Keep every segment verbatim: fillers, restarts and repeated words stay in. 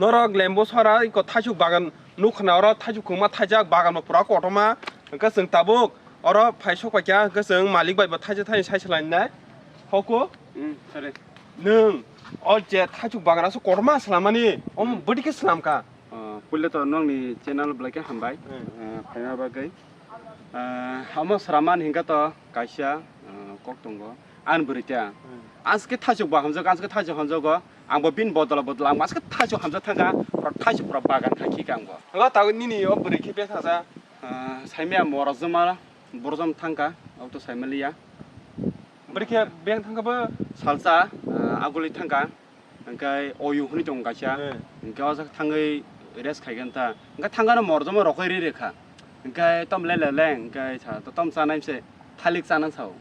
Norok lembo sora iko thaisuk bagan nukha na, oro thaisuk kwbangma thaijak, bagan bo pura kotorma. Hwnkhe chwng tabuk oro phai sok paikha, hwnkhe chwng malik bai bo thaisa thaisa sai swlainai. Hoko? Hmm, sorry. Nwng o je thaisuk bagan aswk kotorma swlammani, omo bwdikhe swlamkha? Ah, puila to nokni channel belai khe hambai. Hmm. Ah, phaina bagwi. Ah, omo swrammani hinkhe to kaisa, ah, kok tongo. Ani bwrwi ta. Hmm. Aske thaisuk bo hamjak, aske thaisuk hamjago. Ang bo bini bodol bodol ang aske thaisuk hamjak thangkha. Pura thaisuk pura bagan khai khika ang bo. Hwnkhe tabuk nini o bwrwi khe bethajak. Ah, saimaya morok joma borok joma thangkha. Abo to saimaliya. Bwrwi khe beng thangkha bo? Salsa, ah, aguli thangkha. Hwnkhe oyu hwnwi tongo kaisa. Hmm. Hwnkhe o jaga thangwi rest khaikha ta. Hwnkhe thangkhano morjoma rokhe ri rwkha. Hwnkhe tom le le le, hwnkhe sa to tom chanai se thalik chana sao.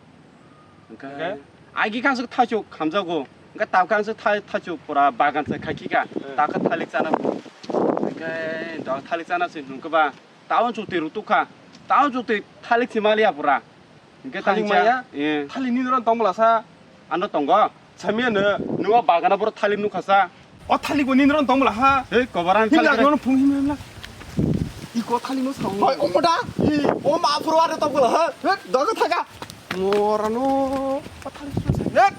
Hwnkhe? Hwnkhe agi kangsa thaisuk hamjago. Hwnkhe tabuk kangsa thai-, thaisuk pura bagan se khaikha. Hmm. Takha thalik chana. Hwnkhe do thalik chana se hwnkhe ba. Taun chukti rutukha. Taun chukti thalik simaliya pura. Hwnkhe thalik tangcha maya? Eh. Thalik ni noron tongmwla sa? Ano tongo. Samia no. Nungo bagana boro thalik nukha sa. O thalik bo ni noron tongmwla ha? Hei, kobaran himla thalik nono phung himla himla. Iko thalik no sao. Hoi, omoda. I. O ma phuru are tongmwla ha? Hei, dogo thaga. Morano. O thalik no sao. Hei.